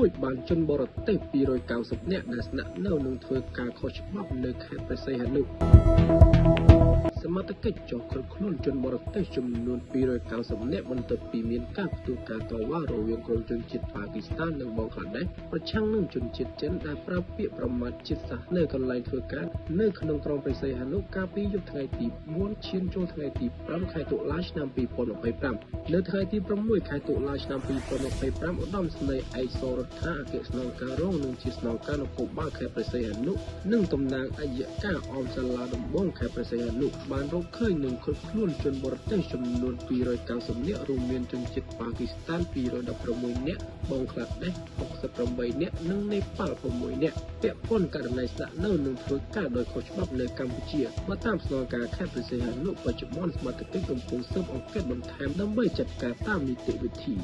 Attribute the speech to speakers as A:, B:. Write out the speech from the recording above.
A: ួចបានជនបរទេស290នាក់ដែលស្នាក់នៅនិងធ្វើការខុសច្បាប់នៅខេត្តព្រះសីហនុ។ សមត្ថកិច្ចចុះឃាត់ខ្លួនជនបរទេសចំនួន290នាក់ បន្ទាប់ពីមានការផ្ទុះការតវ៉ារវាងក្រុមជនជាតិប៉ាគីស្ថាននិងបង់ក្លាដេស ប្រឆាំងនឹងជនជាតិចិនដែលប្រើពាក្យប្រមាថជាតិសាសន៍នៅកន្លែងធ្វើការនៅក្នុងក្រុងព្រះសីហនុ កាលពីយប់ថ្ងៃទី4ឈានចូលថ្ងៃទី5ខែតុលាឆ្នាំ2025។ នៅថ្ងៃទី6ខែតុលាឆ្នាំ2025 ឧត្តមស្នេហ៍ឯកសរដ្ឋា អគ្គស្នងការរងនិងជាស្នងការនគរបាលខេត្តព្រះសីហនុ និងតំណាងអយ្យការអមសាលាដំបងខេត្តព្រះសីហនុ បានរកឃើញនិងឃាត់ខ្លួនជនបរទេសចំនួន290នាក់ រួមមានជនជាតិប៉ាគីស្ថាន216នាក់ បង់ក្លាដេស68នាក់ និងនេប៉ាល់6នាក់ ពាក់ព័ន្ធករណីស្នាក់នៅនិងធ្វើការដោយខុសច្បាប់នៅកម្ពុជា។ បើតាមស្នងការខេត្តព្រះសីហនុ បច្ចុប្បន្នសមត្ថកិច្ចកំពុងស៊ើបអង្កេតបន្ថែមដើម្បីចាត់ការតាមនីតិវិធី។